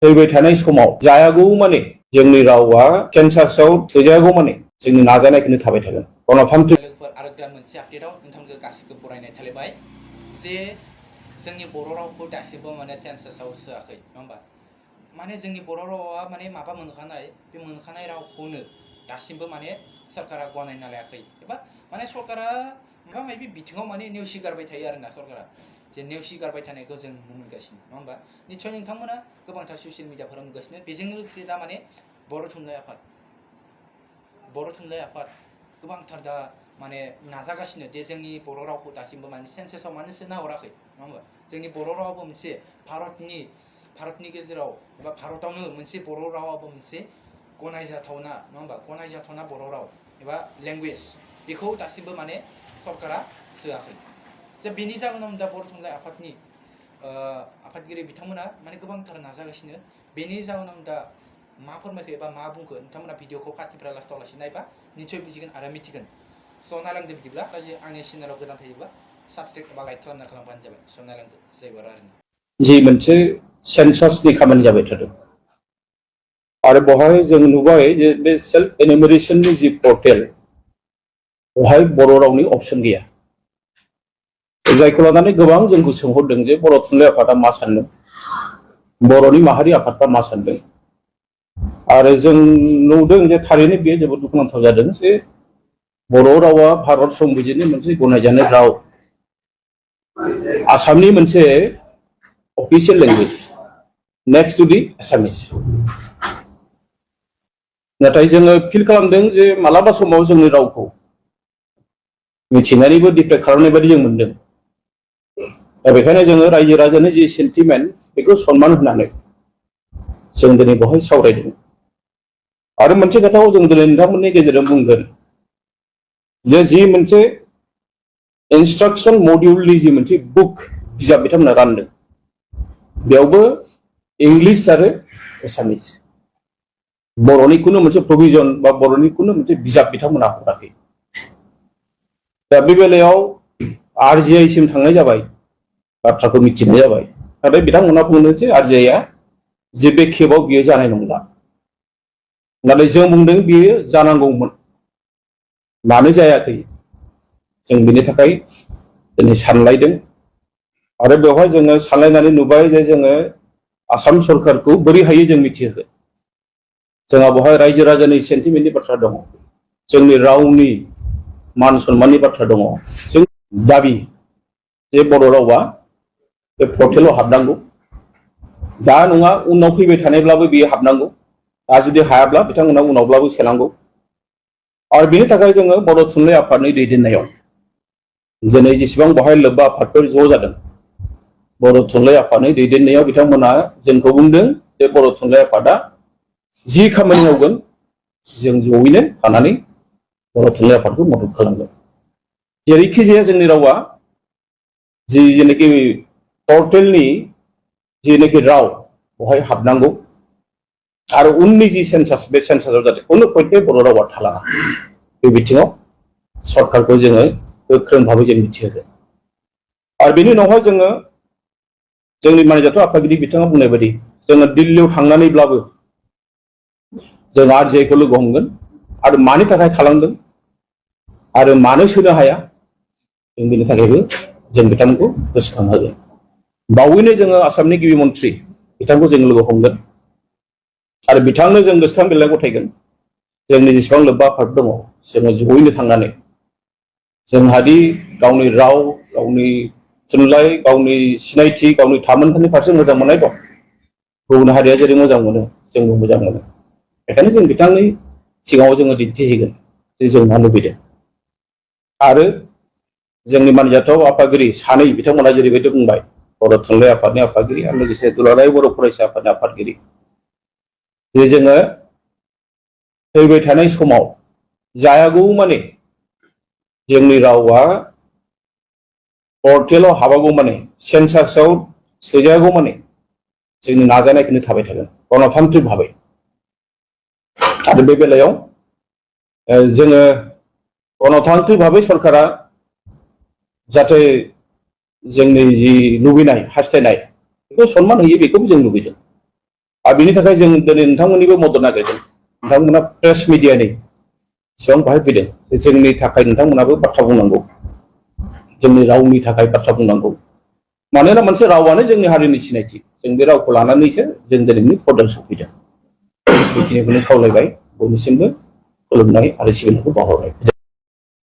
फैबाय थानाय समाव जायागौ माने जोंनि रावा सेन्सासाव सोजायागौ माने जोंनि नाजानायखौनो थाबाय थागोन। गणतन्त्र आरो गोदान मोनसे आपडेटआव नोंथांमोनखौ गासिबो बरायनाय थालायबाय जे जोंनि बर' रावखौ दासिमबो माने सेन्सासाव सोआखै नङा होमबा। माने जोंनि बर' रावा माने माबा मोनखानाय बे मोनखानाय रावखौनो दासिमबो माने सरकारा गनायना लायाखै एबा माने सरकारा माबा माबि बिथिङाव माने नेवसिगारबाय थायो आरोना सरकारा जे नेवसिगारबाय थानायखौ जों नुनो मोनगासिनो नङा होमबा। निस्सय नोंथांमोना गोबांथार ससियेल मिडियाफोराव नुगासिनो बेजों लोगोसे दा माने बर' थुनलाइ आफाद गोबांथार दा माने नाजागासिनो दे जोंनि बर' रावखौ दासिमबो माने सेन्सासाव मानो सोना हराखै नङा होमबा। जोंनि बर' रावाबो मोनसे भारतनि गेजेराव एबा भारतावनो मोनसे बर' रावाबो मोनसे गनायजाथावना नङा होमबा गनायजाथावना बर' राव एबा लेंगुवेज बेखौ दासिमबो माने सरकारा सोआखै। जे बेनि जाहोनाव दा बर' थुनलाइ आफादनि आफादगिरि बिथांमोना माने गोबांथार नाजागासिनो। बेनि जाहोनाव दा मा फोरमायखो एबा मा बुंखो नोंथांमोना भिडिअखौ फार्स्टनिफ्राय लास्टआव लासै नायबा निस्सय बुजिगोन आरो मिथिगोन। स' नायलांदो बिदिब्ला आंनि चेनेलाव गोदान थायोब्ला साबसक्राइब एबा लाइक खालामबानो जाबाय। स' नायलांदो जय बर' हारिनि जि मोनसे सेन्सासनि खामानि जाबाय थादों आरो बेवहाय जों नुबाय जे बे सेल्फ एनुमेरेसननि जि पर्टेल बेवहाय बर' रावनि अपसन गैया। जायखौ लानानै गोबां जोंखौ सोंहरदों जे बर' थुनलाइ आफादा मा सानदों, बर'नि माहारि आफादफ्रा मा सानदों। आरो जों नुदों जे थारैनो बेयो जोबोद दुखुनांथाव जादों जे बर' रावा भारत संबिजिरनि मोनसे गनायजानाय राव, आसामनि मोनसे official language next to the Assamese. नाथाय जोङो फिल खालामदों जे मालाबा समाव जोंनि रावखौ मिथिनानैबो डिफेक्ट खालामनाय बायदि जों मोनदों। दा बेखायनो जोङो रायजो राजानि जि सेन्टिमेन्ट बेखौ सनमान होनानै जों दिनै बेवहाय सावरायदों। आरो मोनसे खोथाखौ जों दिनै नोंथांमोननि गेजेरजों बुंगोन जे जि मोनसे इन्सट्राक्सन मडिउलनि जि मोनसे बुक बिजाब बिथांमोना रानदों बेयावबो इंलिश आरो एसामिस बर'नि खुनु मोनसे प्रभिजन बा बर'नि खुनु मोनसे बिजाब बिथांमोना हराखै। दा बे बेलायाव RGI सिम थांनाय जाबाय, बाथ्राखौ मिथिनाय जाबाय। नाथाय बिथांमोना बुंदों जे RGI जे बे खेबाव बियो जानाय नंला। नाथाय जों बुंदों बियो जानांगौमोन। मानो जायाखै जों बिनि थाखाय दिनै सानलायदों आरो बेवहाय जोङो सानलायनानै नुबाय जे जोङो आसाम सरकारखौ बोरै हायो जों मिथिहोगोन। जोंहा बेवहाय रायजो राजानि सेन्टिमेन्टनि बाथ्रा दङ, जोंनि रावनि मान सन्माननि बाथ्रा दङ। जों दाबि जे बर' रावा बे पर्टेलाव हाबनांगौ, दा नङा उनाव फैबाय थानायब्लाबो बियो हाबनांगौ। दा जुदि हायाब्ला बिथांमोना उनावब्लाबो सोनांगौ। आरो बेनि थाखाय जोङो बर' थुनलाइ आफादनि दैदेननायाव दिनै जेसेबां बेवहाय लोब्बा आफादफोर ज' जादों, बर' थुनलाइ आफादनि दैदेननायाव बिथांमोना जोंखौ बुंदों जे बर' थुनलाइ आफादा जि खामानि मावगोन जों जयैनो थानानै बर' थुनलाइ आफादखौ मदद खालामगोन। जेरैखि जाया जोंनि रावा जेनाखि पर्टेलनि जेनाखि राव बेवहाय हाबनांगौ आरो उननि जि सेन्सास बे सेन्सासाव जाहाथे खुनु पइन्टे बर' रावा थालाङा, बे बिथिङाव सरकारखौ जोङो गोख्रों भाबै जों मिथिहोगोन। आरो बेनि उनावहाय जोङो जोंनि मानजाथाव आफादगिरि बिथाङा बुंनाय बायदि जोङो दिल्लीयाव थांनानैब्लाबो जों RGI खौ लोगो हमगोन आरो मानि थाखाय थालांदों आरो मानो सोनो हाया जों बेनि थाखायबो जों बिथांमोनखौ गोसोखांहोगोन। बावैनो जोङो आसामनि गिबि मन्थ्रि बिथांखौ जों लोगो हमगोन आरो बिथांनो जों गोसोखां बिलाइ गथायगोन। जोंनि जेसेबां लोब्बा आफाद दङ जोङो जयैनो थांनानै जोंहादि गावनि राव, गावनि थुनलाइ, गावनि सिनायथि, गावनि थामोन्थानि फारसे मोजां मोननाय दं। गुबुन हारिया जेरै मोजां मोनो जोंबो मोजां मोनो। बेखायनो जों बिथांनि सिगाङाव जोङो दिन्थिहैगोन जे जों मा लुबैदों। आरो जोंनि मानजाथाव आफादगिरि सानै बिथांमोना जेरैबायदि बुंबाय, बर' थुनलाइ आफादनि आफादगिरि आरो लोगोसे दुलाराय बर' फरायसा आफादनि आफादगिरि, जे जोङो फैबाय थानाय समाव जायागौ माने जोंनि रावा पर्टेलाव हाबागौ माने सेन्सासाव सोजायागौ माने जोंनि नाजानायखौनो थाबाय थागोन गणतान्त्रिक भाबै। आरो बे बेलायाव जोङो गणतान्त्रिक भाबै सरकारा जाहाथे जोंनि जि लुबैनाय हास्थायनाय बेखौ सनमान होयो बेखौबो जों लुबैदों। आरो बिनि थाखाय जों दिनै नोंथांमोननिबो मदद नागिरदों नोंथांमोना प्रेस मिडियानि सिबां बाहाय फैदों जोंनि थाखाय नोंथांमोनाबो बाथ्रा बुंनांगौ जोंनि रावनि थाखाय बाथ्रा बुंनांगौ मानोना मोनसे रावानो जोंनि हारिनि सिनायथि जों बे रावखौ लानानैसो जों दिनैनि पदाव सफैदों बेखिनिखौनो खावलायबाय बयनिसिमबो खुलुमनाय आरो सिबिनायखौ बावहरबाय